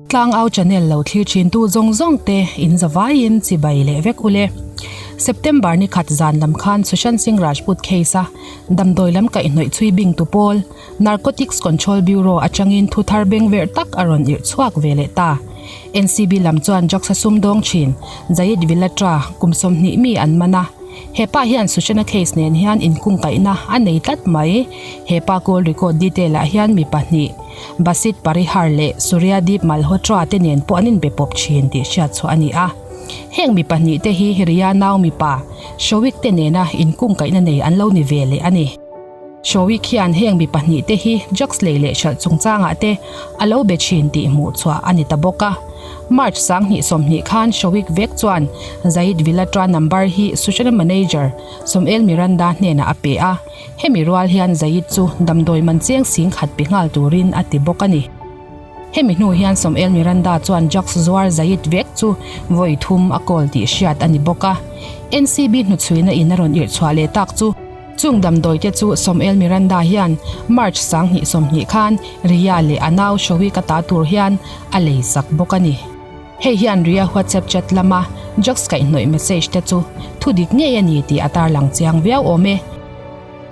Tlangau channel lo thlir thintu zawng zawng te in zavaiin chibai leh vek ule. September ni khat zan lam khan Sushant Singh Rajput case a damdawi lam kaihhnawih chhui bing tu pawl Narcotics Control Bureau atangin thu thar beng verh tak a rawn irh chhuak ve leh ta. NCB lam chuan drugs a sumdawng thin Zayed Vilatra kum 20 mi an man a. Hepa hian Sushant-a case nen hian inkungkaihna a nei tlat mai. Hepa call record detail ah hian mi pahnih Basit Parihar leh Suryadeep Malhotra te nen pawh an inbe pawp thin tih hriat chhuah a ni a. Heng mi pahnih te hi Riya nau mipa Showik te nena inkungkaihna nei an lo ni ve leh a ni. Showik hian heng mi pahnih te hi drugs lei leh hralh chungchangah te a lo be thin tih hmuh chhuah a ni ta bawk a. March 2020 khan Showik vek chuan Zahid Vilatra number hi Sushana manager Somel Miranda hnenah a pe a. Hemi rual hian Zayid chu damdawi man cheng sing khat pe nghal turin a ti bawk a ni. Hemi hnu hian Somel Miranda chuan drugs zuar Zayid vek chu vawi thum a kawl tih hriat a ni bawk a. NCB hnuchhuina in a rawn irh chhuah leh tak chu chung damdawi te chu Somel Miranda hian March 2020 khan Riya leh a nau Showik a ta tur hian a lei sak bawk a ni. Hei hian Riya WhatsApp chat lama drugs kaihhnawih message te chu thu dik ngei a ni tih a tarlang chiang viau awm e.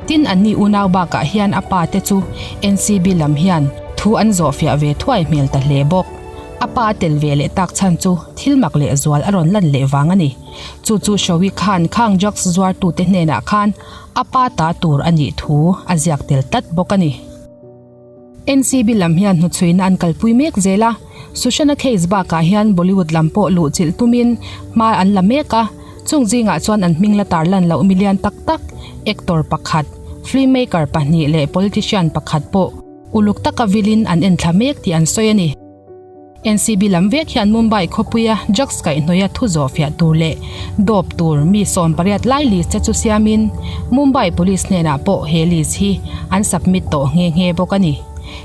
Tin, anni unau bakah hian a pa te chu NCB lam hian thu an zawhfiah ve thuai hmel ta hle bawk. A pa a tel ve leh tak chhan chu thil mak leh zual a rawn lan leh vang a ni. Chu chu Showi khan khang drugs zuartute hnenah khan a pa ta tur a nih thu a ziak tel tlat bawk a ni. NCB lam hian hnuchhuina an kalpui mek zel a, Sushant-a case bakah hian Bollywood lam pawh luh chilh tumin hma an la mek a, chung zingah chuan an hming la tar lan loh milian tak tak, actor pakhat, film maker pahnih leh politician pakhat pawh uluk taka vilin an enthla mek tih an sawi a ni. NCB lam vek hian Mumbai khawpuia drugs kaihhnawih a thu zawhfiah tur leh dawp tur mi 18 lai list te chu siamin Mumbai Police hnenah pawh he list hi an submit tawh nghe nghe bawk a ni.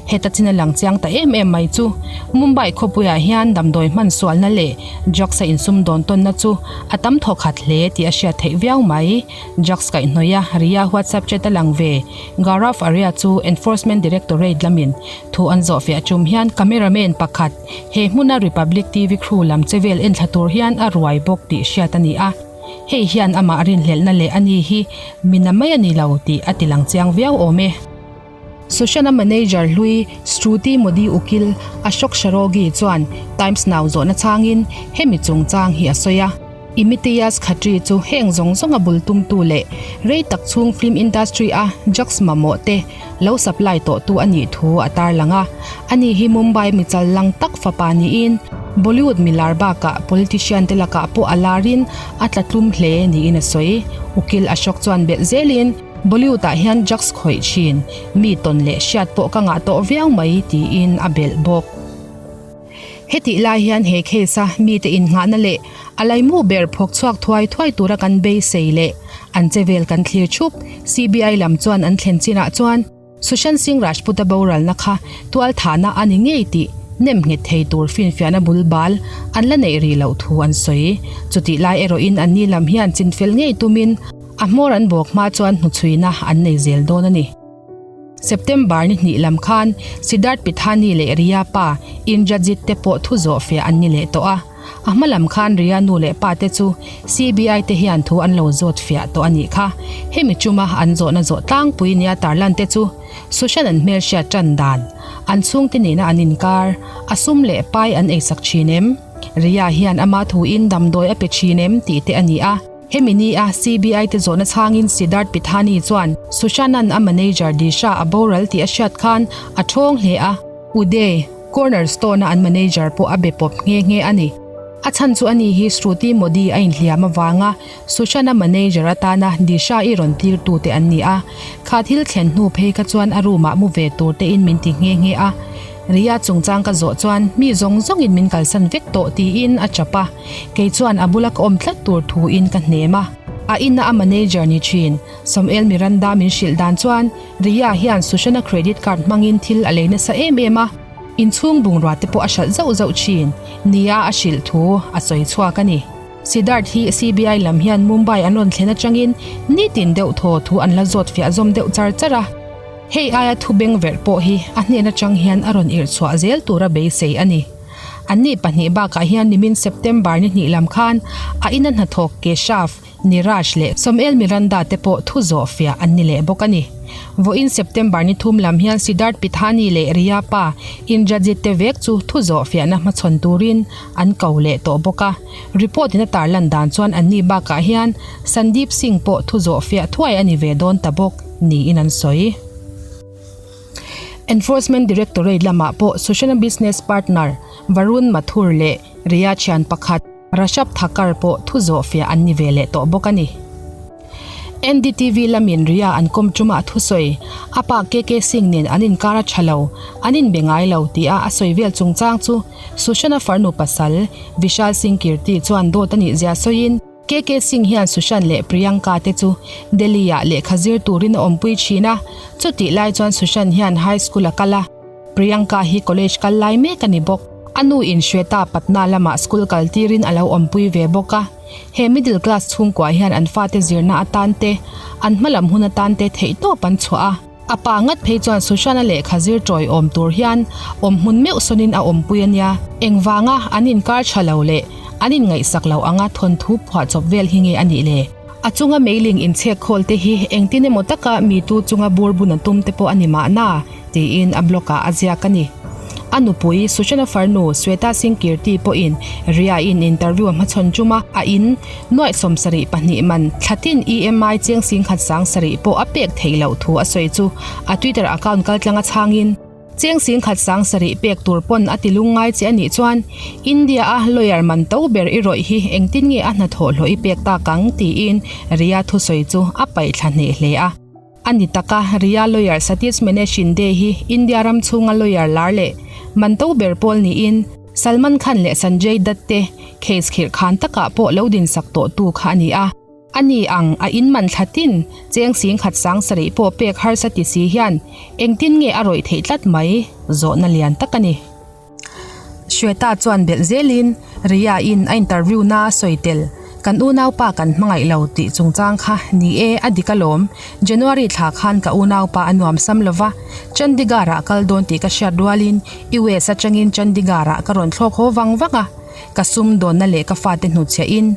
Heta chin a lang chiang ta em em mai chu Mumbai khawpuiah hian damdawi hman sualna leh drugs a insumdawn tawnna chu a tam thawkhat hle tih a hriat theih viau mai. Drugs kaihhnawih a Riya WhatsApp chat a lang ve. Gaurav Arya chu Enforcement Directorate lamin Thu an zawhfiah tum hian cameraman pakhat he hmuna Republic TV crew lam che vel enthla tur hian a ruai bawk tih hriat a ni a. Hei hian amah rinhlelhna leh a ni hi mina mai a ni lo tih a tilang chiang viau awm e. Sushant-a manager hlui Shruti Modi ukil Ashok Sharogi chuan Times Now zawhna chhangin hemi chungchang hi a sawi a. Imitiaz Khatri chu heng zawng zawnga bul tumtu leh rei tak chhung film industry a drugs mamawh te lo supply tawhtu a nih thu a tarlang a. Ani hi Mumbai mi chal lang tak fapa niin Bollywood milar bakah politician te lakah pawh a larin a tla tlum hle niin a sawi. Ukil Ashok chuan belh zelin Bollywood ah hian drugs khawih thin mi tawn leh hriat pawh ka ngah tawh viau mai tiin a belh bawk. Hetih lai hian he case a mite innghahna leh a laimu ber phawk chhuak thuai thuai tura kan beisei leh an che vel kan thlir thup. CBI lam chuan an thlen chinah chuan Sushant Singh Rajput-a boralna kha tualthahna a ni ngei tih nem nghet thei tur finfiahna bul bal an la neih rih loh thu an sawi. Chutih lai erawhin anni lam hian chinfel ngei tumin a hmawr an bawk hma chuan hnuchhuina an nei zel dawn a ni. September ni hnih lam khan Siddharth Pithani leh Riya pa Indrajit te pawh thu zawh fiah an ni leh tawh a. A hma lam khan Riya nu leh pa te chu CBI te hian thu an lo zawt fiah tawh a nih kha. Hemi chuma an zawhna zawh tlangpui nia tarlan te chu Sushant an hmelhriat tan dan, an chhungte nena an inkar, a sum leh pai an eisak thin em? Riya hian ama thuin damdawi a pe thin em tih te a ni a. Hemi ni a CBI te zawhna chhangin Siddharth Pithani chuan Sushant-a'n a manager Disha a boral tih a hriat khan a thawng hle a, Uday, Corner Stone-a an manager pawh a be pawp nghe nghe a ni. A chhan chu ani hi Shruti Modi a inhliam avanga Sushant-a manager atana Disha-i rawn tirtute an ni a, kha thil thlen hnu phei kha chuan a room-ah mu ve tur tein min ti nghe nghe a. Riya chungchang ka zawh chuan mi zawng zawngin min kalsan vek tawh tiin a chap a, kei chuan a bula ka awm tlat tur thuin ka hnem a. A ina a manager ni thin, Samuel Miranda min hrilh dan chuan Riya hian Sushant-a credit card hmangin thil a lei nasa em em a, inchhung bungrua te pawh a hralh zauh zauh thin nia a hrilh thu a sawi chhuak a ni. Siddharth hi CBI lam hian Mumbai an rawn thlen atangin nitin deuh thaw thu an la zawt fiah zawm deuh char char a. Hei aia thu beng verh pawh hi a hnen atang hian a rawn irh chhuah zel tura beisei a ni. Anni pahnih bakah hian nimin September ni hnih lam khan a ina hnathawk Keshav Niraj leh Somel Miranda te pawh thu zawh fiah an ni leh bawk a ni. Vawiin September ni thum lam hian Siddharth Pithani leh Riya pa Indrajit te vek chu thu zawh fiahna hmachhawn turin an ko leh tawh bawk a. Report in a tarlan dan chuan anni bakah hian Sandeep Singh pawh thu zawh fiah thuai a ni ve dawn ta bawk niin an sawi. Enforcement Directorate lamah pawh Sushana business partner Varun Mathur leh Riya thian pakhat Rashab Thakar pawh thu zawh fiah an ni ve leh tawh bawk a ni. NDTV lamin Riya an kawm ṭuma a thusawi, a pa KK Singh nen an inkar a ṭha lo, an inbe ngai lo tia a sawi vel chungchang chu Sushana farnu pasal Vishal Singh Kirti chuan dawt a nih zia sawiin, KK Singh hian Sushant leh Priyanka te chu Delhi-ah lehkha zir turin a awmpui thin a, chutih lai chuan Sushant hian high school a kal a, Priyanka hi college kal lai mek a ni bawk. A nu in Shweta Patna lamah school kal tirin a lo awmpui ve bawk a, he middle class chhungkua hian an fate zirna atan te, an hmalam hun atan te theihtawp an chhuah a. A pa ngat phei chuan Sushana lehkha zir tawi awm tur hian awm hmun meuh sawnin a awmpui a nia. Engvanga an inkar tha lo leh an inngaihsak lo anga thawnthu phuahchawp vel hi nge a nih le? A chunga meiling inchhek khawl te hi engtin emaw taka mi tu chunga bur bun a tum te pawh a ni mahna, tiin a blog ah a ziak a ni. A nupui Sushana farnu Sweta Singh Kirti pawhin Riya-in interview a hmachhawn tum a, a in Nuaih 72 man thlatin EMI cheng singkhat 7000 pawh a pek theih loh thu a sawi chu a Twitter account kaltlang a chhangin, Cheng singkhat 7000 pek tur pawn a ti lungngai che a nih chuan India a lawyer man to ber i rawih hi engtin nge a hnathawh hlawh i pek tak ang tiin Riya thusawi chu a paih thla hneh hle a. A ni tak a, Riya lawyer Satish Mane Shinde hi India ram chhunga lawyer lar leh man to ber pawl niin Salman Khan leh Sanjay Dutt te case khirh khan takah pawh lo dinsak tawh tu kha a ni a. A ni ang, a in man thla tin, cheng 10,000 7000 pawh pek harsa ti si hian engtin nge a rawih theih tlat mai? Zawhna lian tak a ni. Shweta chuan belh zelin Riya in a interview na a sawi tel, Kan unaupa kan hmangaih lo tih chungchang kha ni e, a dik alawm. January thla khan ka unaupa a nuam sam lova, Chandigarh ah kal dawn tih ka hriat rualin US atangin Chandigarh ah ka rawn thlawk haw vang vang a, ka sumdawnna leh ka fate hnutchhiah in.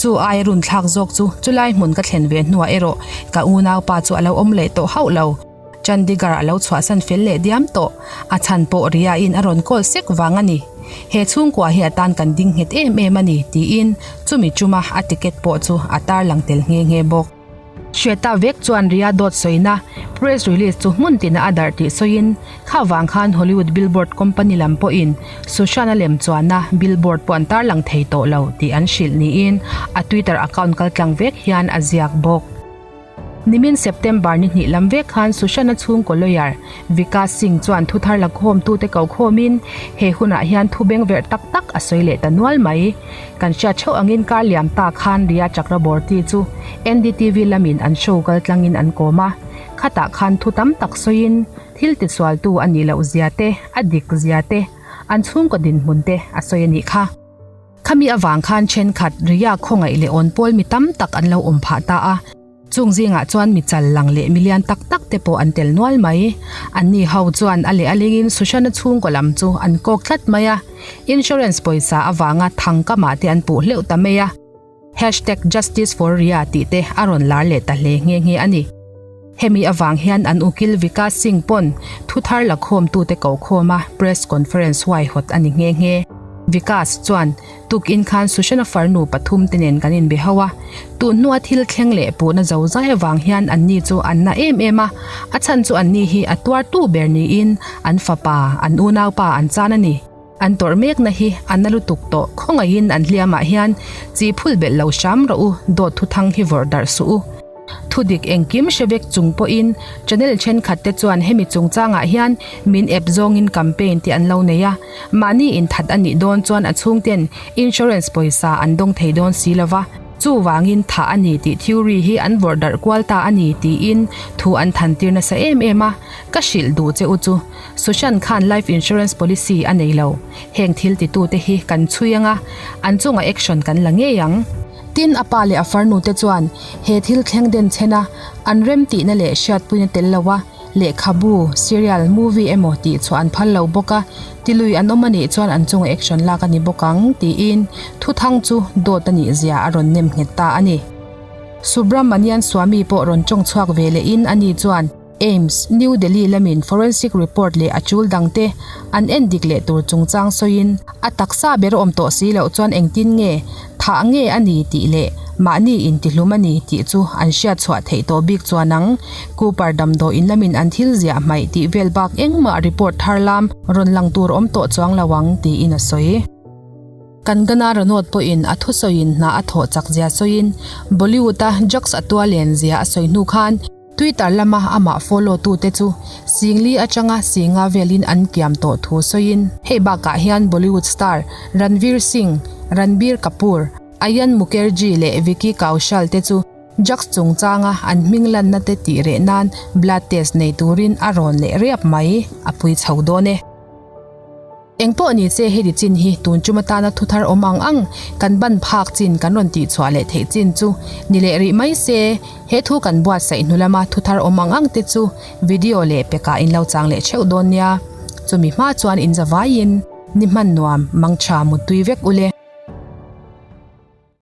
Chu aia run thlak zawk chu chulai hmun ka thlen ve hnuah erawh ka unaupa chu a lo awm leh tawh hauh lo. Chandigarh a lo chhuahsan fel leh diam tawh. A chhan pawh Riya-in a rawn call sek vang a ni. He chhungkua hi a tan kan ding nghet em em a ni, tiin chumi chuma a ticket pawh chu a tarlang tel nghe nghe bawk. Shweta vek chuan Riya dawt sawina press release chu hmun tina a darh tih sawiin, kha vang khan Hollywood billboard company lam pawhin Sushant-a lem chuanna billboard pawh an tarlang thei tawh lo tih an hrilh niin a Twitter account kaltlang vek hian a ziak bawk. Nimin September ni hnih lam vek khan Sushant-a chhungkaw lawyer Vikas Singh chuan thuthar lakhawmtute ko khawmin he hunah hian thu bengverh tak tak a sawi leh ta nual mai. Kan hriat theuh angin kar liam ta khan Riya Chakraborty chu NDTV lamin an show kal tlangin an kawm a, khatah khan thu tam tak sawiin thil tisualtu a nih loh zia te, a dik zia te, an chhungkaw dinhmun te a sawi a nih kha. Khami avang khan thenkhat Riya khawngaih leh awn pawl mi tam tak an lo awm phah ta a, chung zingah chuan mi chal lang leh mi lian tak tak te pawh an tel nual mai. Anni ho chuan a leh a lingin Sushana chhungkaw lam chu an kawk tlat mai a, insurance pawisa avanga thang kamah te an puh hleuh ta mai a. Hashtag Justice for Riya tih te a rawn lar leh ta hle nghe nghe a ni. Hemi avang hian an ukil Vikas Singh pawn thu thar la khawmtute ko khawm a press conference huaihawt a ni nghe nghe. Vikas chuan, Tukin khan Sushana farnu pathum te nen kan inbe ho a, tun hnua thil thleng leh puhna zo zai avang hian anni chu an na em em a, a chhan chu anni hi a tuartu ber niin an fapa, an unaupa an chan a ni. An tawrh mekna hi a na lutuk tawh khawngaihin an hliamah hian chi phul belh lo hram rawh u, dawt thuthang hi vawrh darh suh u. Thudik engkim hre vek chung pawhin channel thenkhat te chuan hemi chungchangah hian min ep zawngin campaign te an lo nei a, mahni inthat a nih dawn chuan a chhungten insurance pawisa an dawng thei dawn si lova, chuvangin thah a ni tih theory hi an vawrh darh kual ta a ni tiin thu an thantir nasa em em a, ka hrilh duh che u chu. Sushant khan life insurance policy a nei lo. Heng thil titute hi kan chhui anga, an chungah action kan la ngei ang. Tin, a pa leh a farnu te chuan he thil thleng den chhena an rem tihna leh hriatpuina tel lo a. Lehkhabu, serial, movie emaw tih chhuah an phal lo bawk a, tilui an awm a nih chuan an chunga action lak a ni bawk ang, tiin thuthang chu dawt a nih zia a rawn nem nghet ta a ni. Subramanian Swamy pawh rawn tawng chhuak ve lehin ani chuan AIIMS, New Delhi lamin forensic report leh a tul dangte an en dik leh tur chungchang sawiin a taksa ber awm tawh si loh chuan engtin nge thah nge a ni tih leh mahni intihlum a ni tih chu an hriat chhuah theih tawh bik chuan ang. Cooper damdawiin lamin an thil ziah hmaih tih vel bak engmah report thar lam rawn lang tur awm tawh chuang lo ang tiin a sawi. Kangana Ranaut pawhin a thusawiin hna a thawh chak zia sawiin Bollywood-a drugs a tua len zia a sawi hnu khan Twitter lama amah follow tute chu Singli atanga Singa velin an kiam tawh thu sawiin hei bakah hian Bollywood star Ranveer Singh, Ranbir Kapoor, Ayan Mukherjee leh Vicky Kaushal te chu drugs chungchanga an hming lanna te tih reh nan blood test nei turin a rawn leh riap mai a pui chho dawn e. Engpawh ni che heti chin hi tun tum atana thu thar awm ang ang kan ban phak chin kan rawn tih chhuah leh theih chin chu ni leh rih mai se, he thu kan buatsaih hnu lama thu thar awm ang ang te chu video leh pekah in lo chang leh theuh dawn nia. Chumi hma chuan in zavaiin ni hman nuam mangtha muttui vek ule.